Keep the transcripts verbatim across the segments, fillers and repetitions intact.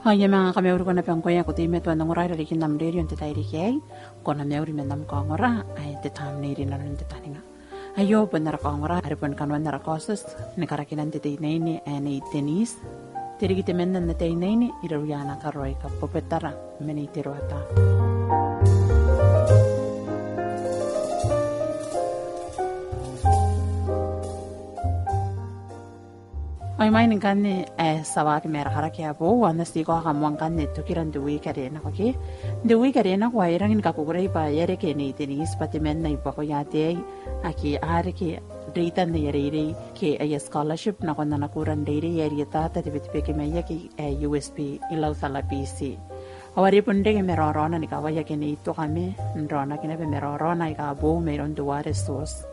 Ao I a manga kamauriko naba ngkoe ae ko teimatoa n ongora i rarikin am rerio n te tairiki aei. Ko na mauri man am kaongora ae te tamnei rinanon te taninga. Aio bon ara kaongora are bon kanoan ara kaotioti ni karakinan te teinnaine ae Nei Denise, te rikitemanna n ataeinnaine irouia ana karo aika Bobetara ma Nei Teroata. Ao imwain ngkanne ae ti a waaki ma ara karaki ae boou, ao N na ti kaoka moa ngkanne tokira n te wiiki are nako ke. N te wiiki are nako ao e rangi ni kakukurei bwa e a reke Nei Denise bwa temanna i buakoia ataei ake a reke reitan aia reirei ke aia scholarship nakon ana kura n reirei ae rietata te Betebeke Maiaki ae U S P i Laucala, B C. Ao are bon reke ma raoraona ni kawai ake Nei Tokame, n raonaki naba ma raoraona aika boou mairoun teuare Tioti.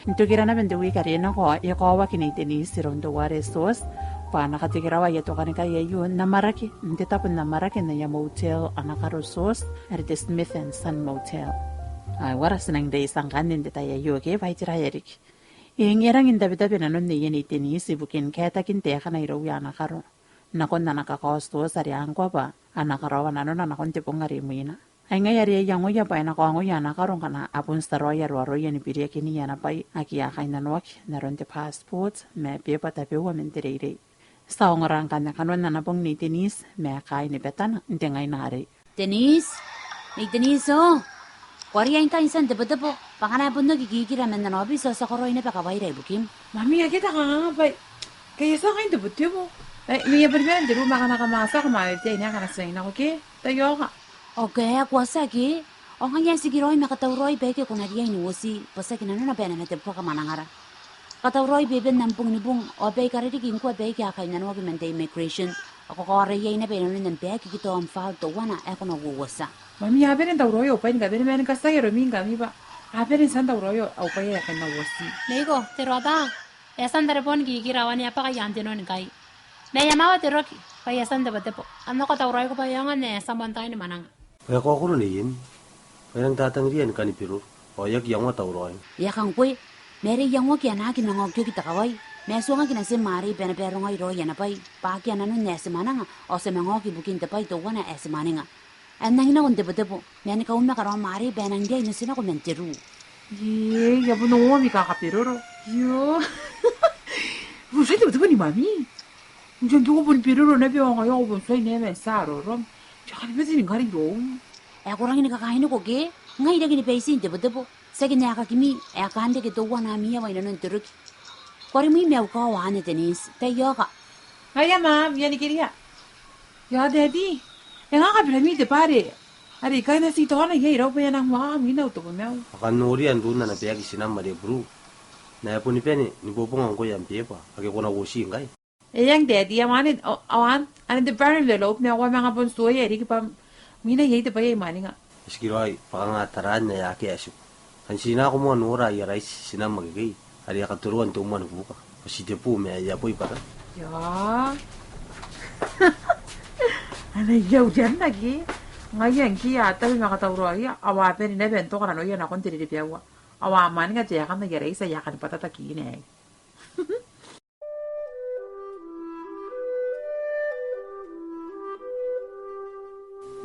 N tokira naba n te wiiki are nako ao e kaoaki Nei Denise iroun teuare Tioti bwa a na katekeraoa aia tokanikai aio n amwarake, n te tabo n amwarake n aia motel ana karo Tioti, are te Smith and Son Motel. Ao e uara ti nang reitia ngkanne n te tai aio ke bwa e tera ae riki? Eng, e rangi n tabetabe nanon neie Nei Denise ibukin kaetakin taekana irouia ana karo nakon ana kakao Tioti are ngkoa bwa a na karaoa nanona nakon te bong are imwina. Ai ngaia are e a iangoia bwa e na kaongoia ana karo ngkana a bon tia raoi aroaroia ni biriakini ana bwai ake a kainnanoaki n aron te passport ma beeba tabeua man te reirei. Ti a ongora ngkanne kanoan ana bong Nei Denise ma kaain batana n te ngaina arei. Denise? Nei Denise o! Ko a riai ngkai n tia n tebotebo, bwa ngkana e bon oki Kikira man ana aobiti ao ti a karaoi naba kawaira ibukim. Mami, akea te kanganga bwa I a tia ngkai n tebotebo. Ai, ma I a bane n te ruu ma ngkana kam a tia kam a wetea ngkana ti a nako ke? Taiaoka. Ao ke, ko a tia ke? Ao ngaia ae tikiraoi ma katauraoi baike ko na riai n uoti, bwa tiaki nanona bwa e na mate buaka mwanangara. Katauraoi beeban am bong ni bung, ao bwai karekea ngkoa baike a kainnanoaki man te immigration, ao ko kaoraia naba inanon am baeki ke tao am file teuana ae ko na uouotia. Mami, a bane n tauraoi au bwai ni kabane ma ni katiai aromi ngkami bwa a bane n tia n tauraoi au bwai ae I kan na uoti. Neiko, Teroata, e a tia n tareboon Kikira ao ane e a bwaka i aan te noni ngkai. Ma e a mwawa te roki bwa e a tia n tebotebo. Ao ko tauraoi ko bwa e aonga n tia moan tai ni mwananga. Bwa e kaokoro neien, bwa e nang tatangiria ni kani biroro, ao e aki iangoa tauraoin. E a kangkoe, ma are e iangoaki anaaki manga okioki te kawai, ma e tuangaki natim arei bwa e na barongai raoi ana bwai, bwa akea nanon ae ti mwananga, ao ti a manga oki ibukin te bwai teuana ae ti mwaninga. Ae N nang nako n tebotebo, ma ni kaumaka raom arei bwa e nang riai n oti nako man te ruu. Ie, I a bon ongo ami kakabiroro. Io. Bon tuai n tebotebo ni mami. N tia n tuko bon biroro naba ao ngaia ko bon tuai naba n tia roroam. Ti a kani bati ni ngkari iroum. Ae ko rangi ni kakainiko ke? Ngai I rangi ni baitii n tebotebo. Tiaki n aekakimi, ae kaan reke teuana ami aoa inanon te roki. Ko a rimwi ma au kaoa anne Denise. Taiaoka. Ngaia mami, I a nikiria. Ia Daddy, e nga kabirami te bwai are, are I kan ati taona iai raoi bwa e a nang uaaki mwina au tobwamau. A kan noria n run ana baeki tinam are buruu. Ma e boni bane ni bobonga ngkoe am beeba ake ko na uoti ngkai. Eng Daddy, ao anne, ao, ao anne te brown envelope ma ko a manga bon tuoia riki bwa mwina iai te bwai ae I mwaninga. E tikiraoi, bwa kanga taraan ae akea ae tiku. Kan ti nako moa n nora aia raiti tinam akekei, are a katoroa n te umwa ni buuka. Bwa ti te buu ma aia boi bwatan. Ia. Ana iau te anna ke. Ngaia ngke a tabe ma katauraoia, ao a bane naba n toka nanoia nakon te rerebeaua. Ao a mwaninga taekan aia raiti ae a kani bwatata kiina aei.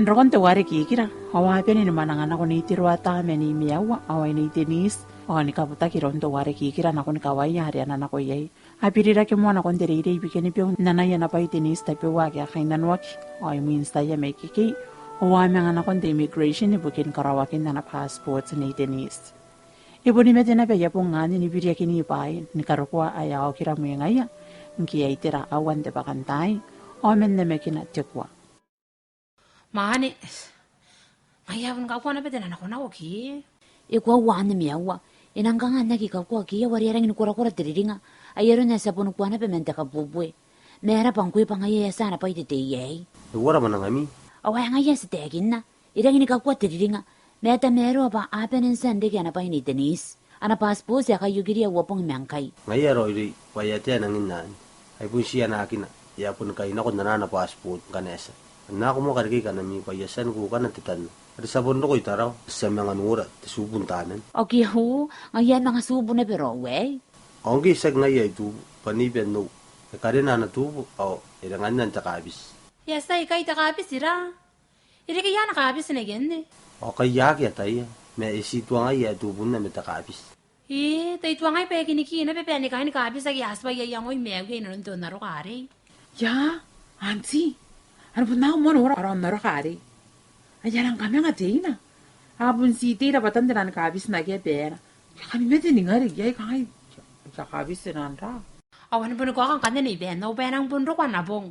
N rokon teuare Kikira, ao a bane ni mwananga nako Nei Teroata ma Nei Meaua, ao ai Nei Denise, ao ni kabutaki iroun teuare Kikira nakon kawaia are a na nako iai. A birirake moa nakon te reirei i Bikenibeu n anai ana bwai Denise tabeua ake a kainnanoaki, ao imwin tiaia mai ikekei, ao a manga nakon te immigration ibukin karaoakin ana passport Nei Denise. E boni mate naba aia bong anne ni biriakini bwaai ni karokoa ae a okira mwengaia, ngke ai tera aua n te bwakantaai, ao man namakina te kua. Mwaane, ngaia bon kakua naba te nanakonako ke? E koaua anne Meaua, e nang kanga n aki kakua ke, ao are e rangi ni korakora te riringa, ai aron ae ti a boni kua naba man te kabuebue. Ma e raba ngkoe bwa ngaia e a tia ana bwai te tei aei. E uara mwanangami? Ao ae ngaia ae ti taekinna. E rangi ni kakua te riringa, ma e tamaroa bwa a bane n tia n reke ana bwai Nei Denise. Ana passport e a kaiokiria uabong ma ngkai. Ngaia e raoiroi, bwa e a tia n anginnaan. Ai bon ti anaakina, e a boni kai nako n anaa ana passport ngkana e tia. Nako moa karekei kanami bwa I a tia ni kukana te tanna. Are ti a bon roko i Tarawa, ti a manga nora te tubu n taman. Ao ke, ngaia e a manga tubu naba raou aei? Ao ngke tiaki ngaia ae tubu, bwa neighbour anou e karena ana tubu ao e renganna n te kabiti. E a tia ikai te kabiti ra? E reke ia ana kabiti neienne? Ao kai akea ataia, ma e ti tuangai ae tubunna ma te kabiti. E, tai tuangai bwa e kiniki naba bwa e na kaini kabiti ake a tibwa iai iangoi maiuia inanon te onnaroka arei. Ia, auntie, a na bon nako moa n nora ara onnaroka arei. Ai a rang kamanga teina. A bon ti tei rabwatan te nang kabiti n akea baena. Ia, kani mate ni ngare iai kangai. Ia, kabiti n anra. Ao a na bon kaoka ngkanne neighbour anou bwa e nang bon roko ana bong.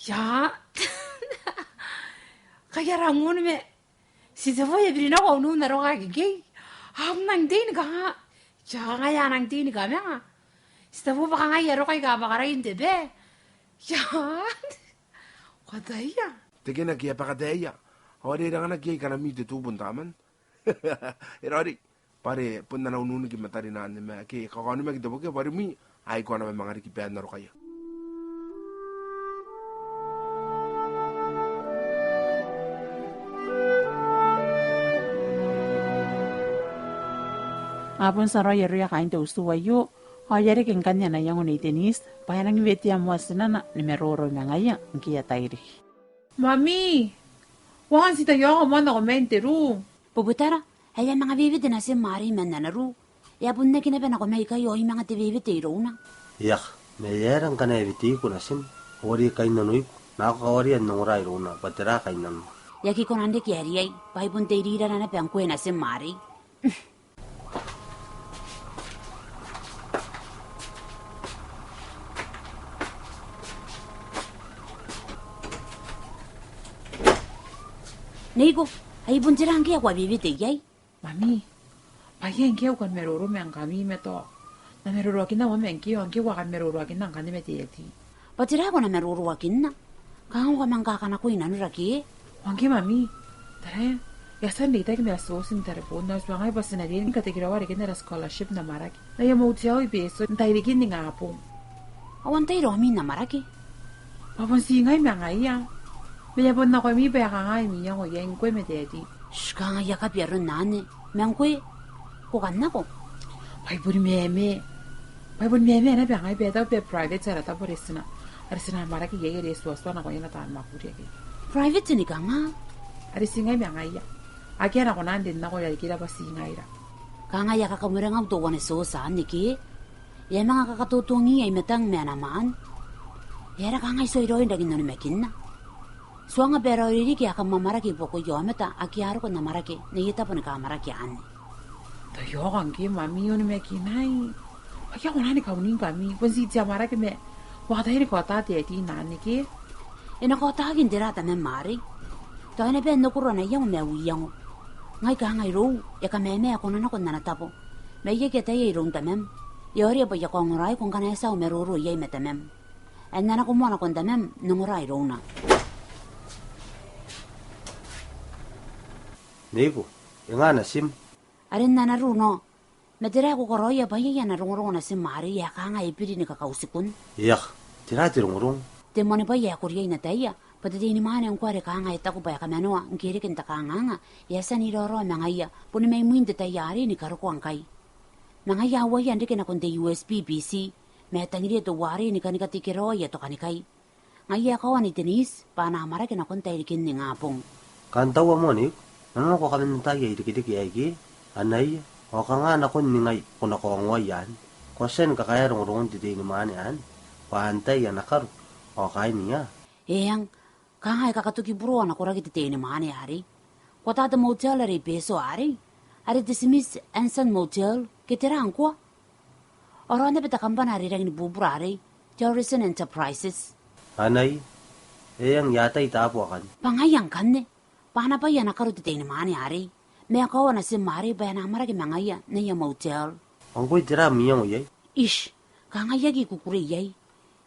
Ia. Kai a rang un ma ti tebo e a biri nako aunu n aroka akekei. A nang tei ni kanga. Ia, kanga e a nang tei ni kamanga. Ti tebo bwa kanga e a roko aika bwa karain te bwai. Ia. Ko ataia. Tekena ke e a bwaka ataia. Ao are e ranganaki iai kanami te tubu n taman. E raoiroi. Bwa are bon ana ununiki matarin anne ma ke e kakaonimaki te boki bwa rimwi ae ko a na manga riki bwa e na rokaia. A bon tia raoi aroia kaain te utu aio, ao e a reke ngkanne ana iango Nei Denise bwa e nang wetea moa tinana ni maroro ma ngaia ngke e a tairiki. Mami, uangan ti tai aonga moa n nako mai n te ruu. Bubutara, ae e a manga wewete natim arei man ana ruu. E a bon aki naba nako mai ikai ao I manga te wewete irouna. Eaka, ma e aera ngkana e weteiko natim? Ao are kainnanoiko, nako kawaria n ongora irouna bwa tera kainnanoa. E aki kona n reke ae riai, bwa I bon teirira naba ngkoe natim arei. Neiko, ai bon tera ngke ko a wewete iai? Mami, bwa iai ngke au kan maroro ma ngkami ma tao N na maroroakinna moa ma ngke, ao ngke ko a kan maroroakinna ngkanne ma Daddy. Bwa tera ae ko na maroroakinna? Kanga ko a manga kakanakoi nanora ke? Ao ngke Mami, taraia, e a tia n reitaki ma Tioti n tareboon, ao e tuangai bwa ti na riai ni katekeraoa reken ara scholarship n amwarake n aia motiau i Betio n tairikin ningabong. Ao antai raomi n amwarake? Bwa bon ti ngai ma ngaia. Ma e a bon nakoimi bwa e kangai ami iango iai ngkoe ma Daddy. Shh, kanga e a kabi aron anne. Ma ngkoe, ko kan nako? Bwa I boni meme. Bwa I boni meme naba ngai bwa e tau bwa private ara tabo are ti na, are ti na amwarake iai are e tuatua nakoia ana taan mwakuri ake. Private ni kanga? Are ti ngai ma ngaia. Akea ae na kona n rin nako irarikira bwa ti ngaira. Kanga e a kakamwerengau teuana Tioti anne ke? E a manga kakatotongi i matang ma ana maan. E aera kanga e tuai raoi n rangi n onimakinna? Tuanga bwa e raoiroi riki ae kam amwarake i buakoia aomata ake a roko n amwarake n aia tabo ni kaamwarake anne. Tao e a oka ngke Mami, onimakinai. Bwa I aki kona ni kauningkami, bon ti te amwarake ma ko a kataia ni kaota Daddy n anne ke? E na kaotaki n tera tamam arei? Tao e na bae n okoro ana iango ma au iango. Ngai kanga irou, e kamamae ae ko na nako n ana tabo. Ma I aki ataia iroun tamam. E a orea bwa I a kaongoraiko ngkana e tia au maroro iai ma tamam. Ae N na nako moa nakon tamam n ongora irouna. Neiko, e nga natim? Are n ana ruu nao. Ma tera ae ko karaoia bwa iai ana rongorongo natim arei ae kanga e biri ni kakautikun? Eaka, tera te rongorongo? Te moanibwai ae ko riai n ataia, bwa te teinimwaane ngkoa are kanga e taku bwa e kamanoa ngke e reke n te kanganga, e a tia n iraorao ma ngaia, boni mai mwin te tai arei ni karokoa ngkai. Ma ngaia uaia n reke nakon te U S P B C, ma e tangiria teuarei ni kani katekeraoa aia tokanikai. Ngaia e kaoa Nei Denise bwa a na amwarake nakon tairikin ningabong. Kan taua moa neiko, nanona ko a kaman ataia irekereke aei ke? Anaia, ao kanga nakon ningai ko na kaongoai anne? Ko a tia ni kakaea rongorongon te teinimwaane anne? Bwa antai ana karo, ao kaain ia? Eng, kanga e kakatoki buroa ana koraki te teinimwaane arei. Ko ata te motel are i Betio arei? Are te Smith and Son Motel, ke tera ngkoa? Ao raona bwa te kambana are rangi ni bubura arei, te Horizon Enterprises. Anaia, eng, I atai taabo akanne. Bwa ngaia ngkanne, bwa ana bwai ana karo te teinimwaane arei. Ma e kaoa natim arei bwa e na amwarake ma ngaia n aia motel. Ao ngkoe tera am iango iai? Ish, kanga I aki kukurei iai.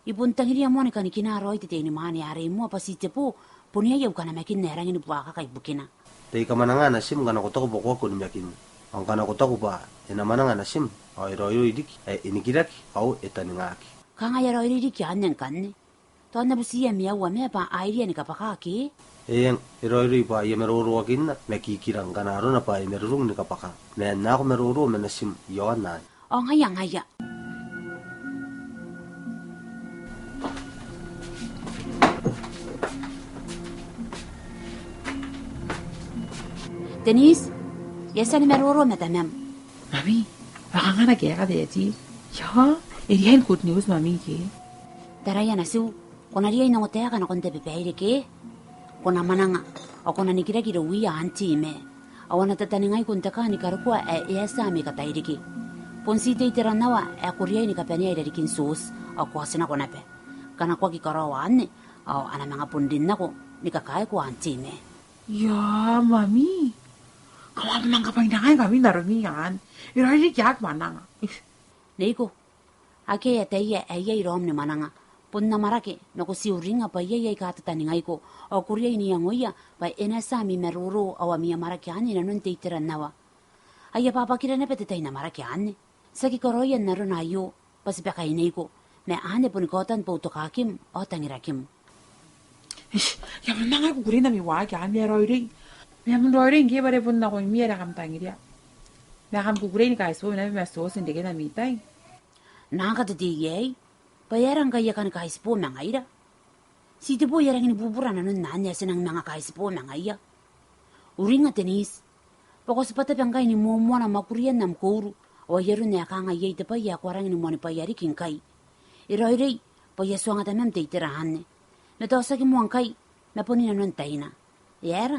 I bon tangiria moa ni kani kinaa raoi te teinimwaane arei moa bwa ti te bo, bon iai au kanamakin ae rangi ni buakaka ibukina. Tai kamwananga natim ngkana ko taku bwa ko aki onimakinna. Ao ngkana ko taku bwa e na mwananga natim, ao e raoiroi riki ae e nikiraki, ao e taningaki. Kanga e a raoiroi riki anne ngkanne. Tao N na butiia maiua ma bwa a iria ni kabwaka ke? Eng, e raoiroi bwa I a maroroakinna ma kikira ngkana arona bwa e marurung ni kabwaka. Ma N na aki maroro ma natim i aon anne. Ao ngaia, ngaia. Denise, e a tia ni maroro ma tamam. Mami, ao kanga ana kaeka Daddy? Eng, e riai n good news, Mami, ke? Taraia natiu, ko na riai n ongotaeka nakon te babaire ke? Ko na mwananga, ao ko na nikiraki irouia auntie ma. Ao a na tataningaiko n te kaa ni karokoa ae e a tia ami katairiki. Bon ti te iteranawa ae ko riai ni kabanea i rarikin Tioti, ao ko a tia nako naba. Ngkana ko aki karaoa anne, ao a na manga bon rin nako ni kakaaiko auntie ma. Eng, Mami. Kam a bon nang kabwainanga ngkami n aromi anne. E raoiroi riki aki mwananga. Ish. Neiko, akea ataei ae iai raom ni mwananga. Bon amwarake, ma ko ti uringa bwa iai aika tataningaiko, ao ko riai n iangoia bwa e na tia ami maroro ao ami amwarake anne inanon te iteranawa. Ai abwabwakira naba te tai n amwarake anne. Ti aki karaoia n arona aio, bwa ti bakainiko, ma anne boni kaotan boutokakim ao tangirakim. Ish, I a bon nang aki kukurei n ami waaki anne, e raoiroi. Ma e a bon raoiroi ngke bwa are bon nakoimi are kam tangiria. Ma kam kukurei ni kaitibo naba ma Tioti n reken ami tai. Nang katei aei, bwa e aera ngkai e a kan kaitibo ma ngaira? Ti tebo e a rangi ni bubura nanon anne ae ti nang manga kaitibo ma ngaia. Uringa Denise, bwa ko tibwa tabe ngkai ni moamoana mwakurian am kouru, ao ai aron ae kanga iai te bwai ae ko a rangi ni moanibwaia riki ngkai. E raoiroi, bwa I a tuanga tamam te itera anne. Ma tao tiaki moa ngkai, ma bon inanon taina. E aera?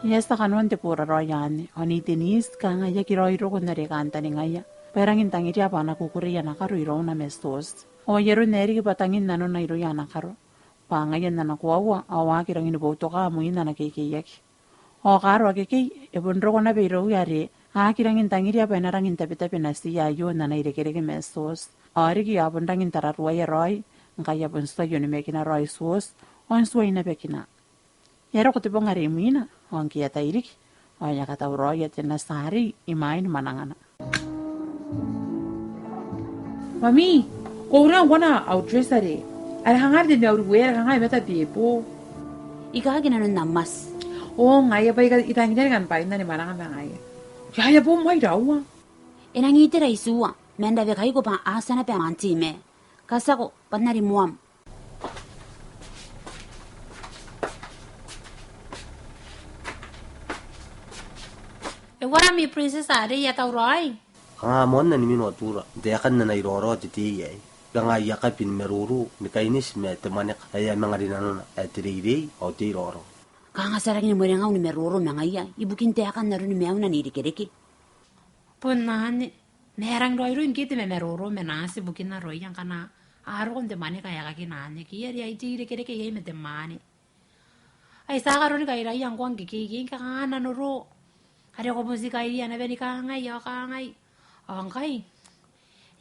E a tia kanoan te boraraoi anne, ao Nei Denise kanga e aki raoi roko n are e kantaningaia, bwa e rangi n tangiria bwa a na kukurei ana karo irouna ma Tioti. Ao ai aron ae riki bwa tangin nanona irouia ana karo, bwa ngaia n ana koaua, ao a aki rangi ni boutoka mwin ana keikeiaki. Ao kaaro akekei, e bon roko naba irouia are a aki rangi n tangiria bwa e na rangi n tabetabe natiia aio n ana irekereke ma Tioti. Ao riki a bon rangi n tararuaia raoi, ngkai a bon tuai onimakina raoi Tioti, ao n tuai naba kina. E a roko te bong are imwina, ao ngke e a tai riki, ao e a katauraoia te nati arei imwain mwanangana. Mami, ko uringa ngkoa au dress arei? Are kanga are te mauri were, are kanga e mata bebo. I kaaki nanon am mati. O, ngaia bwa I ka-, I tangiria ni kan bwainna ni mwananga ma ngaia. Ia, e a bo mai raua. E nang itera itiua, ma n rawekaiko bwa a tia naba am auntie ma. Katiako, bwa N na rimoam. E uara ami princess arei, e a tauraoi? Kanga moanna ni mino atura, n taekan ana iraorao te tei aei. Kanga I a kabi ni maroro ni kaineti ma te mwaneka ae e a manga rinanona, ae te reirei ao te iraorao. Kanga ti a rangi ni mwerengau ni maroro ma ngaia ibukin taekan aroni maiuna n irekereke. Bon anne. Ma e rang raoiroi ngke te mamaroro ma nati ibukin aroia ngkana a roko n te mwaneka ae e a kakinna anne, ke are ai te irekereke iai ma te mwaane. Ai ti a karokoa ni kairaia ngkoa ngke kekei ngke kanga nanoro. Are ko bon ti kairia naba ni kangai ao kangai. Ao ngkai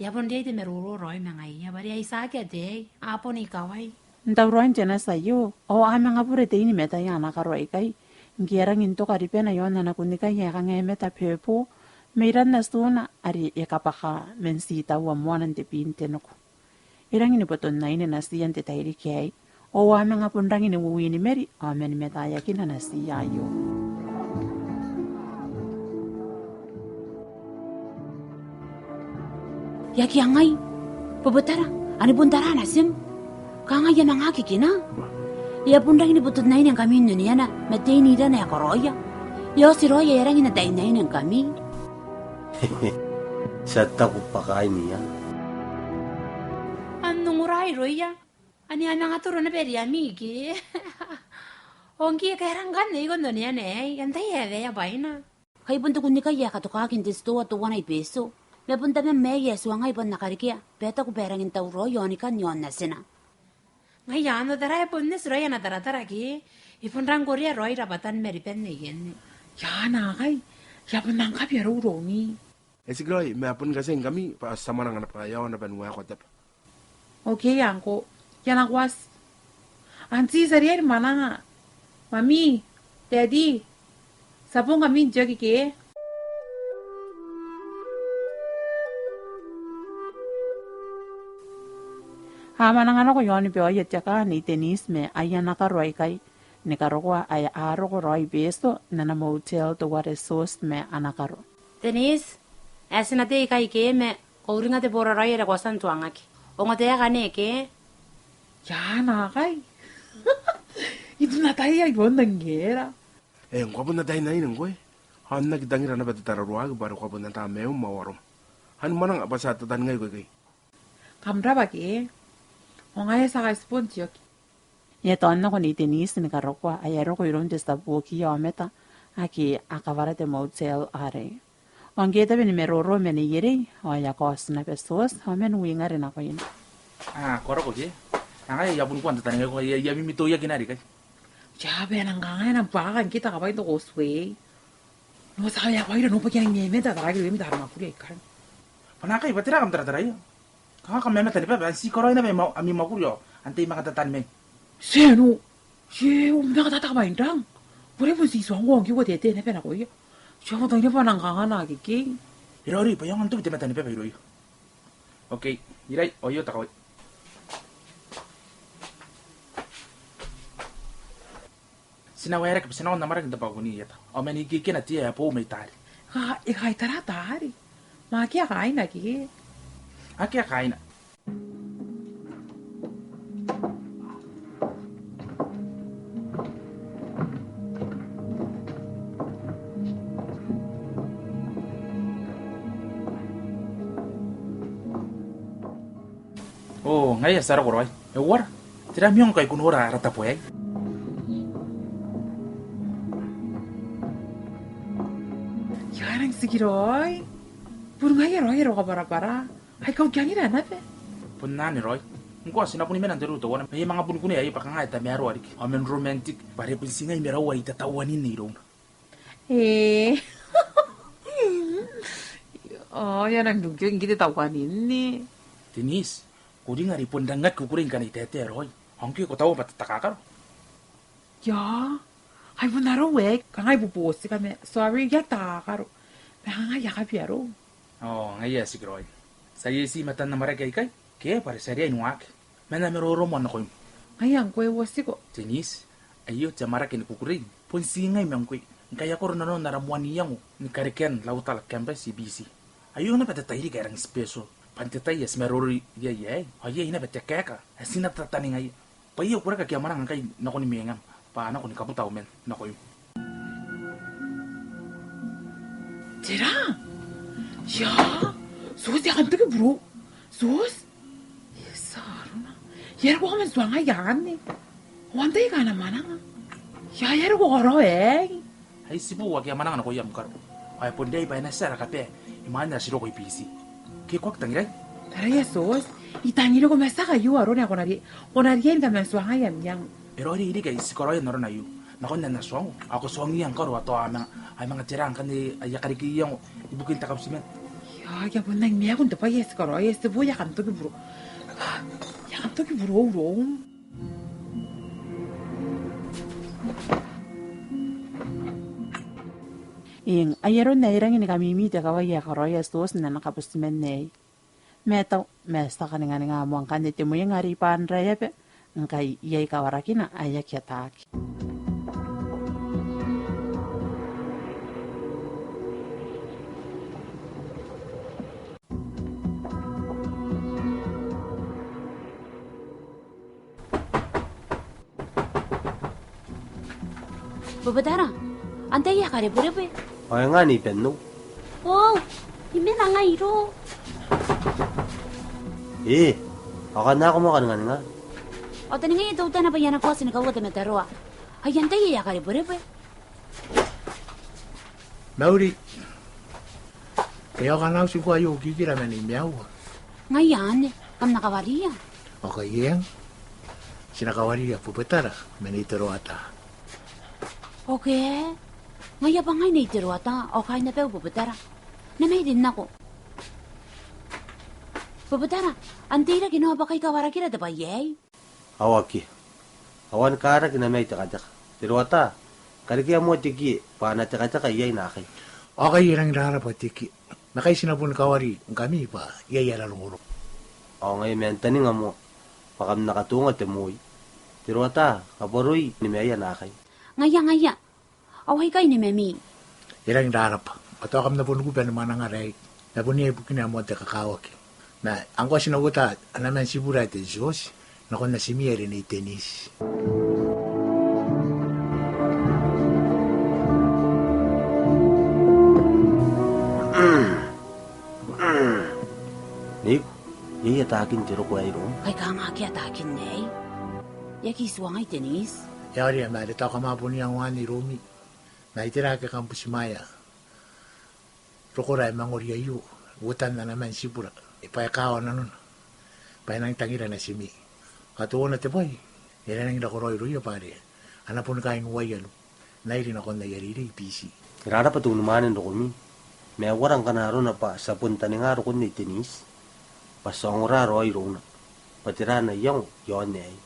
e a bon riai te maroro raoi ma ngaia, bwa are ai ti aki ataei, a bon ikawai. N tauraoin te nati aio, ao a manga bure tein mataia ana karo aikai, ngke e a rangi n toka ribana i aon ana kunnikai ae kanga e mata bebo, mairoun atuna are e kabwaka man ti taua moana n te bin te noko. E rangi ni boton aine natiia n te tairiki aei, ao a manga bon rangi ni wiwini meri, ao man mataia kina natiia aio. E aki angai, bobotara, ani bon tara natim. Kanga e a manga aki kina. E a bon rangi ni boton aine ngkami n oneana, ma tein irana ae karaoia. E a oti raoi ae e rangi n ataeinaine ngkami. Ti a taku bwa kaain ia. An ongora irouia. Ani a manga toro naba riami ke. Ao ngke e kaera ngkanne ae ko n oneana aei, antai ae e a bwaina? Kai bon te kunnikai ae e katokaki n te titoa teuana i Betio. Ma bon tamam ae e a tuangai bwa N na karekea, bwa e taku bwa e rangi n tauraoi ao ni kan i aon natina. Ngaia anne, tara, e bon neti raoi ana taratara ke. E bon rang korea raoi rabwatan ma riban neienne. Ia, naakai, e a bon nang kabi arouroni. E tikiraoi, ma bon katiai ngkami, bwa ti a mwananga naba i aon aban waeko te aba. Okay, uncle. I a nako ati. Auntie, ti a riai ni mwananga. Mami, Daddy. Ti a boo ngkami n te oki ke. A mwananga nako i aon baoia te kaa Nei Denise ma aia ana karo aikai ni karokoa ae a roko raoi Betio n ana motel teuare Tioti ma ana karo. Denise, e a tina te ikai ke ma ko uringa te boraraoi are ko a tia n tuangaki. Ongo te aeka anne ke? Ia, naakai. I tuna tai ai bon nang era. E, ngkoa bon ataei naine ngkoe. Ao N na aki tangira naba te tararuaaki bwa are ko a bon ataa maium ao arom. Ao ni mwananga bwa ti a tataningaiko ikai. Kam rabwa ke. Ao ngaia ti a kaitibo n te oki. E a taonako Nei Denise ni karokoa ae a roko iroun te tia buokiia aomata ake a kawara te motel arei. Ao ngke e tabe ni maroro ma neierei, ao e a kaoti naba Tioti ao man wingare nakoina. A, ko roko ke? Ao ngaia I a bon kua n tataningaiko, I a, I a mimitoiaki naba ikai. Ia, bwa e nang kangai, e nang buakaka ngke te kawai n te causeway. N na tia, ia, ko ira n oba ke e nang memeta, taraaki iroumi te ara mwakuri aikai. Bwa naakai, bwa tera kam tarataraia? Kanga kam mamata ni baba, an ti karaoi naba ami mwakuri ao antai manga tatanimai? Ti no. Ti, um, manga tata bwa I rang. Bure bon ti tuangko ngke ko tete naba nakoia. Ti, ko tangira bwa e nang kanganga akekei. E raoiroi, bwa I aonga n toki te mata ni baba irouia. Okay, irai, ao aio te kawai. Ti na waerake bwa ti na nako n amwarake n te balcony ieta. Ao man ikekei naba te ae boou mai taari. Ka, e kai tara taari. Ma akea kaaina ke? Akea kaaina. O, ngaia ti a roko raoi. E uara? Tera mwioko ngkai ko nora ara tabo aei? Ia, e rang tikiraoi. Bon ngaia raoi ae roko kabwarabwara. Ai kaukianira naba. Bon anne raoi. Ngkoa ti na bon mena n te ruu teuana. Mai manga bon kunea aei bwa kanga e tamaroa riki. Ao man romantic. Bwa are bon ti ngai ma raou ae I tatauaninne irouna. E. O, e a nang rungkioki ngke te tauaninne. Denise, ko ringa are I bon rang aki kukurei ngkana I taetae raoi. Ao ngkoe ko taua bwa te takakaro. Ia, ai bon arou aei, kanga I bubuti kame. Sorry, I aki takakaro. Ma kanga I a kabi arou. O, ngaia e tikiraoi. Ti a eti i matan amwarake aikai? Ke, bwa are ti a riai n waaki. Man am maroro moa nakoim. Ngaia ngkoe, uotiko. Denise, aio te amwarake ni kukurei. Bon ti ngai ma ngkoe. Ngkai a koro nanon ara moan iango ni karekean Laucala Campus i Biti. Aio naba te tairiki ae rang special. Bwa n te tai ae ti maroro iai aei, ao iai naba te kaeka ae ti na tataningaia. Bwa I a kukurei ngkai a mwananga ngkai nakoni mengam, bwa a nako ni kabuta au man nakoim. Tera? Ia, Tioti, e a kan toki burou. Tioti? Iesu arona. E a roko kaman tuangai anne. Ao antai aika a na mwananga? Ia, e a roko karaoa aei. Ai tibu ake a mwananga nakoia am karo. Ao e bon riai bwa e na tia ara kabae imwain ae ti roko i Biti. Ke ko aki tangirai? Taraia Tioti, I tangiriko ma tiaki aio arona ae ko na riai, ko na riai ni kaman tuangai am iango. E raoiroi riki ae ti karaoia n arona aio. Nakon ae N na tuango, ao ko tuangiia ngkaro ao tao a manga, a manga tera ngkanne aia karekean iango ibukin te kabutiman. Ia, I a bon nang maaku n te bwai ae ti karaoia, tibu, I a kan toki burou. I a kan toki burou iroum. Eng, ai aron ae e rangi ni kamimi te kawai ae karaoia Tioti n ana kabutiman aei. Ma tao, ma ti a kaninganinga moa ngkanne te mwenga are i Banraeaba, ngkai iai kawarakina ae aki ataaki. Bubutara, antai ae karebwerebwe? Ao e nga Nei Banno. O, I mena ngai irou. E, ao kanga ko moa kaninganinga? Ao taningaia teutana bwa I a nako ati ni kaua te mataroa. Ai antai ae karebwerebwe? Mauri. E, ao kanga au tingko aio ukikira ma Nei Meaua. Ngaia anne, kam na kawariia? Ao kai eng. Ti na kawariia Bubutara ma Nei Teroata. Oke. Ngaia bwa ngai Nei Teroata, ao kaain abau Bubutara. Namairi n nako. Bubutara, antai ae rake n oba kai kawarakira te bwai aei? Ao akea. Ao a ni karaki naba mai Tekateka. Teroata, Karekea moa te kie, bwa a na tekateka iai naakai. Ao kai e rangi n rarabwa te kie. Ma kai ti na boni kawari ngkami bwa iai ara rongorongo. Ao ngaia man taninga moa, bwa kam na katonga te moi. Te roata, kabwaroi nimaia naakai. Ngaia, ngaia. Ao aikai nimami. E rangi n rarabwa. Ao tao kam na boni kuba ni mwanangara aei. Ma bon iai bukina ae moan te kakawaki. Ma ngkoa ti na uota ana man tibura ae Ten Tioti nakon natimi are Nei Denise. Neiko, iai ataakin te roko aei iroum? Kai kanga akea ataakin aei? E aki tuangai Denise. E a ori, ma are tao kam a bon iangoan iroumi. Ma itera ake kam butimwaea rokora ae mangori aio, uotan ana man tibura, e bwa e kawa nanona, bwa e nangi tangira natimi. Ao teuana te bwai, e na nangi nakoraoi irouia bwa are a na boni kainguaia n uairi nakon aia reirei i Biti. E rarabwa te unimwane n rokomi. Ma e uara ngkana arona bwa ti a bon taninga rokon Nei Denise, bwa ti a ongora raoi irouna, bwa tera ana iango i aon aei.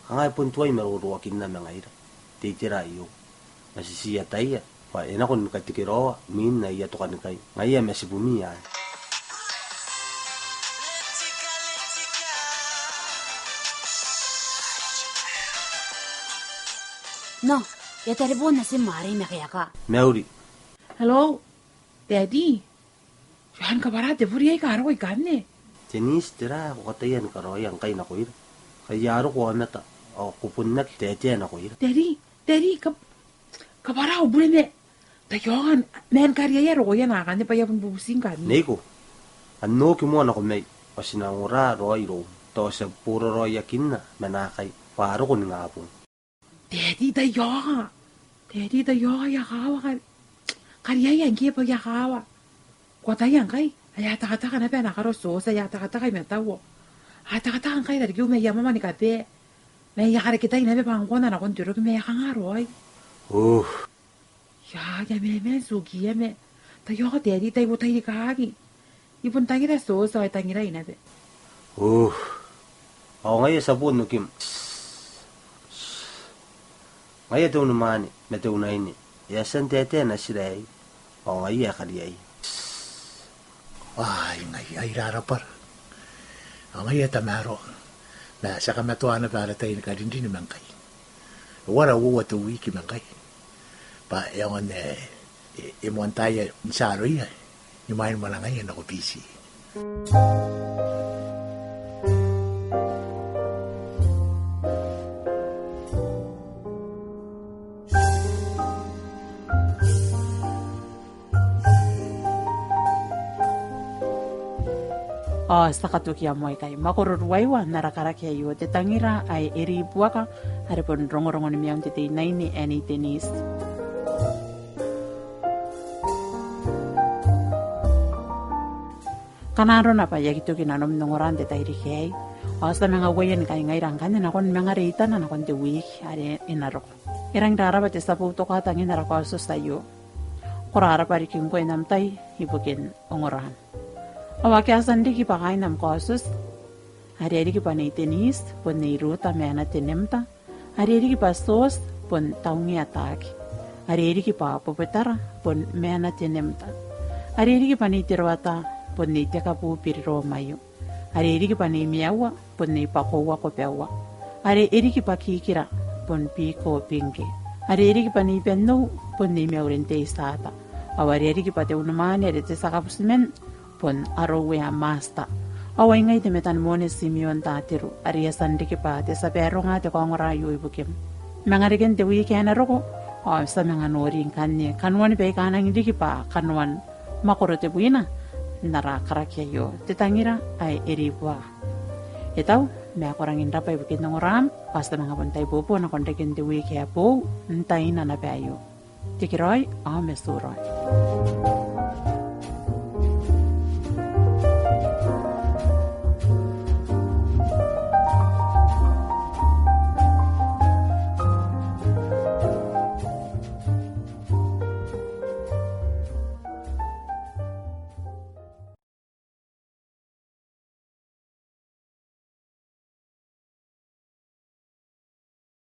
Kanga e bon tuai maroroakinna ma ngaira te itera aio. Ma ti ti ataia bwa e nako ni katekeraoa mwin aia tokanikai. Ngaia ma tibumi aei. Nao, e a tarebon natim arei ma kaeka. Mauri. Hello, Daddy. Ao e a kabwara te bure ae e a roko ikanne? Denise, tera ae ko kataia ni karaoia ngkai nakoira? Kai a roko aomata, ao ko bon aki taetae nakoira. Daddy, Daddy, ka, kabwara au bure ma, taiaoka, ma e a kariaia rokoia n akanne bwa I a bon bubuti ngkanne. Neiko, a na oki moa nako mai, bwa ti na ongora raoi iroum, tao ti a boraraoiakinna ma naakai, bwa a roko ningabong. Daddy, taiaoka. Daddy, taiaoka, I a kawa, ka, kariaia ngke bwa I a kawa. Ko ataia ngkai, ae a takataka naba ana karo Tioti, ae a takataka i mataua. A takataka ngkai irarikiu ma I a mwamwa ni kabae. Ma I a karekea tai naba bwa ngkoa N na nakon te roki ma e a kanga raoi. Oh. Ia, I a memen tukiia ma. Taiaoka Daddy, tai botairikaki. I bon tangira Tioti ao e tangirai naba. Oh. Ao ngaia ti a bon okim. Ngaia te unimwane ma te unaine. E a tia n taetae natira aei. Ao ngaia e kariaia. Ai ngaia, ai rarabwa. Ao ngaia tamaroa. Ma ti a kamatoa naba ara tai ni karinrin ma ngkai. E uara uoua te wiki ma ngkai. Bwa e aonga n, e, e, e moan taai n tia aroia, imwain mwanangaia nako Biti. Ao ti a katokia moa ikai makoro ruaiwa n ara karaki aio, Te tangira ae e ribuaka, are bon rongorongon maiun te teinaine ae Nei Denise. Ngkana arona bwa e aki toki nanom n ongora n te tairiki aei, ao ti a manga uaia ni kaingaira ngkanne nakon manga reitana nakon te wiki are e na roko. E rangi n rabwa te tia boutoka tangin ara kaotioti aio. Ko rabwa riki ngkoe n am tai ibukin ongoram. Ao akea tia n riki bwa kaain am kaotioti, are e riki bwa Nei Denise, bon Nei Ruta Meana Tenemta, are e riki bwa Tioti, bon Taungea Taake, are e riki bwa Bobetara, bon Meana Tenemta, are e riki bwa Nei Teroata, bon Nei Tekabu Biriro Maiu, are e riki bwa Nei Meaua, bon Nei Bakoua Kobeaua, are e riki bwa Kikira, bon Biko Bingke, are e riki bwa Nei Bennou, bon Nei Mauren Teitiata, ao are e riki bwa te unimwane are te tia kabutiman, bon Arouea Masta. Ao ai ngai te metan mone Timeon Tatiru, are I a tia n riki bwa te tia baronga te kaongora aio ibukim. Manga reken te wiki ae na roko, ao ti a manga nori ngkanne kanoan baika a nangi riki bwa kanoan makoro tebwina n ara karaki aio, Te tangira ae e ribuaka. E tau, ma ko rangi n rabwa ibukin ongoram, ao ti a manga bon tai bobo nakon reken te wiki ae boou, n taina naba aio. Tekeraoi, ao ma tiuraoi.